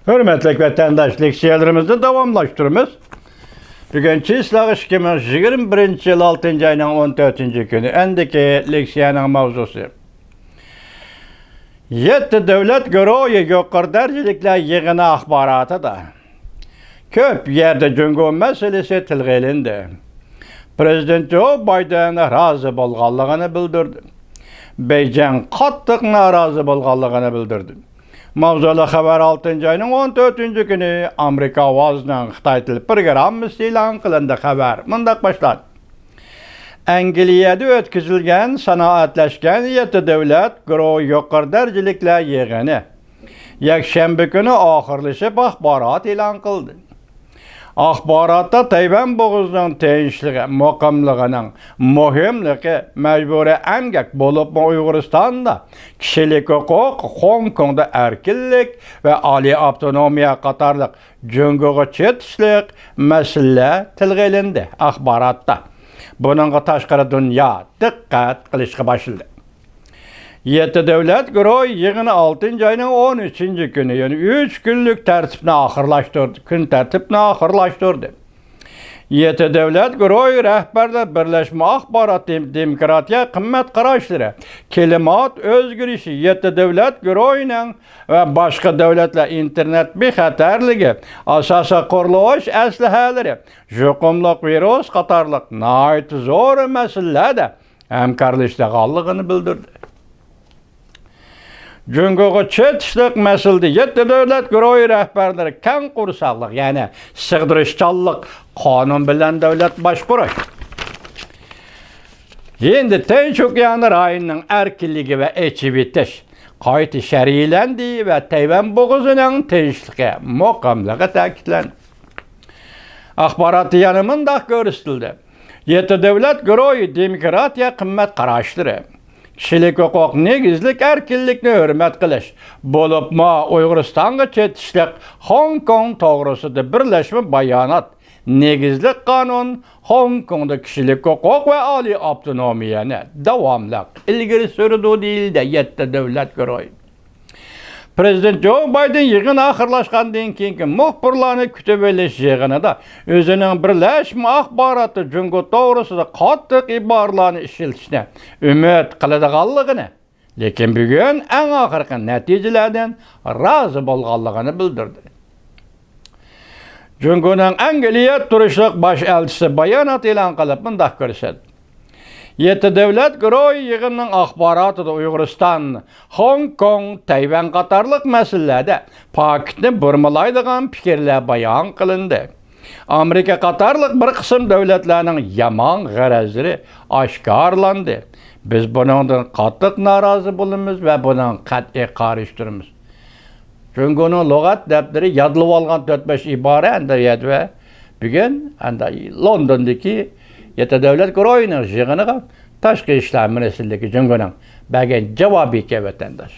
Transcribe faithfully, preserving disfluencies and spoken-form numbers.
ھۆرمەتلىك ۋەتەنداش، لېكسىيەلىرىمىزنى داۋاملاشتۇرىمىز. بۈگۈن چىسلاغ ئىككى مىڭ يىگىرمە بىرىنچى يىل ئالتىنچى ئاينىڭ ئون تۆتىنچى كۈنى. ئەندىكى لېكسىيەنىڭ ماۋزۇسى، يەتتە دۆلەت گۇرۇھى يۇقىرى دەرىجىلىكلەر يىغىنى ئاخباراتىدا كۆپ يەردە جۇڭگو مەسىلىسى تىلغا ئېلىندى. پىرېزىدېنت جو بايدېن رازى بولغانلىقىنى بىلدۈردى. بېيجىڭ قاتتىق نارازى بولغانلىقىنى بىلدۈردى. ماۋزۇلۇق خەۋەر ئالتىنچى ئاينىڭ ئون تۆتىنچى كۈنى ئامېرىكا ئاۋازىنىڭ خىتاي تىل پروگراممىسى ئېلان قىلىندى. خەۋەر مۇنداق باشلاندى. ئەنگلىيەدە ئۆتكۈزۈلگەن سانائەتلەشكەن يەتتە دۆلەت گۇرۇھى يۇقىرى دەرىجىلىكلەر يىغىنى يەكشەنبە كۈنى ئاخىرلىشىپ، ئاخبارات ئېلان قىلدى. ئاخباراتتا تەيۋەن بوغۇزىنىڭ تىنچلىقى، مۇقىملىقىنىڭ مۇھىملىقى، مەجبۇرىي ئەمگەك، بولۇپمۇ ئۇيغۇرىستاندا كىشىلىك ھوقۇق، خوڭكوڭدا ئەركىنلىك ۋە ئالىي ئاپتونومىيە قاتارلىق جۇڭگوغا چېتىشلىق مەسىلىلەر تىلغا ئېلىندى. ئاخباراتتا بۇنىڭغا تاشقىرى دۇنيا دىققەت قىلىشقا باشلىدى. يەتتە دۆلەت گۇرۇھى يىغىنى ئالتىنچى ئاينىڭ ئون ئۈچىنچى كۈنى، يەنى ئۈچ كۈنلۈك تەرتىپنى ئاخىرلاشتۇردى، كۈن تەرتىپنى ئاخىرلاشتۇردى. يەتتە دۆلەت گۇرۇھى رەھبەرلىرى بىرلەشمە ئاخبارات دېم-، دېموكراتىيە قىممەت قاراشلىرى، كىلىمات ئۆزگىرىشى، يەتتە دۆلەت گۇرۇھىنىڭ ۋە باشقا دۆلەتلەر ئىنتېرنېت بىخەتەرلىكى، ئاساسىي قۇرۇلۇش ئەسلىھەلىرى، يۇقۇملۇق ۋىرۇس قاتارلىق ناھايىتى زور مەسىلىلەردە ھەمكارلىشىدىغانلىقىنى بىلدۈردى. جۇڭگوغا چېتىشلىق مەسىلىدە يەتتە دۆلەت گۇرۇھى رەھبەرلىرى كەڭ قورساقلىق، يەنى سىغدۇرۇشچانلىق، قانۇن بىلەن دۆلەت باشقۇرۇش، ھىندى تىنچ ئوكيانى رايونىنىڭ ئەركىنلىكى ۋە ئېچىۋېتىش قايتا شەرھلەندى ۋە تەيۋەن بوغۇزىنىڭ تىنچلىقى، مۇقىملىقى تەكىتلەندى. ئاخباراتتا يەنە مۇنداق كۆرسىتىلدى: يەتتە دۆلەت گۇرۇھى دېموكراتىيە قىممەت قاراشلىرى، كىشىلىك ھوقۇق، نېگىزلىك ئەركىنلىكنى ھۆرمەت قىلىش، بولۇپمۇ ئۇيغۇرىستانغا چېتىشلىق خوڭكوڭ توغرىسىدا بىرلەشمە بايانات، نېگىزلىك قانۇن، خوڭكوڭدا كىشىلىك ھوقۇق ۋە ئالىي ئاپتونومىيەنى داۋاملىق ئىلگىرى سۈرىدۇ، دېيىلدى يەتتە دۆلەت گۇرۇھى. پىرېزىدېنت جو بايدېن يىغىن ئاخىرلاشقاندىن كېيىنكى مۇخبىرلارنى كۈتۈۋېلىش يىغىنىدا ئۆزىنىڭ بىرلەشمە ئاخباراتتا جۇڭگو توغرىسىدا قاتتىق ئىبارىلەرنى ئىشلىتىشنى ئۈمىد قىلىدىغانلىقىنى، لېكىن بۈگۈن ئەڭ ئاخىرقى نەتىجىلەردىن رازى بولغانلىقىنى بىلدۈردى. جۇڭگونىڭ ئەنگلىيە تۇرۇشلۇق باش ئەلچىسى بايانات ئېلان قىلىپ مۇنداق كۆرسەتتى: يەتتە دۆلەت گۇرۇھى يىغىنىنىڭ ئاخباراتىدا ئۇيغۇرىستان، خوڭكوڭ، تەيۋەن قاتارلىق مەسىلىلەردە پاكىتنى بۇرمىلايدىغان پىكىرلەر بايان قىلىندى. ئامېرىكا قاتارلىق بىر قىسىم دۆلەتلەرنىڭ يامان غەرەزلىرى ئاشكارىلاندى. بىز بۇنىڭدىن قاتتىق نارازى بولىمىز ۋە بۇنىڭغا قەتئىي قارشى تۇرىمىز. جۇڭگونىڭ لۇغەت دەپتىرى يادلىۋالغان تۆت-بەش ئىبارە ئەندى يەتتە ۋە بۈگۈن ئەندى لوندوندىكى يەتتە دۆلەت گۇرۇھىنىڭ يىغىنىغا تاشقى ئىشلار مىنىستىرلىكى جۇڭگونىڭ بەرگەن جاۋابى ئىكەن، ۋەتەنداش.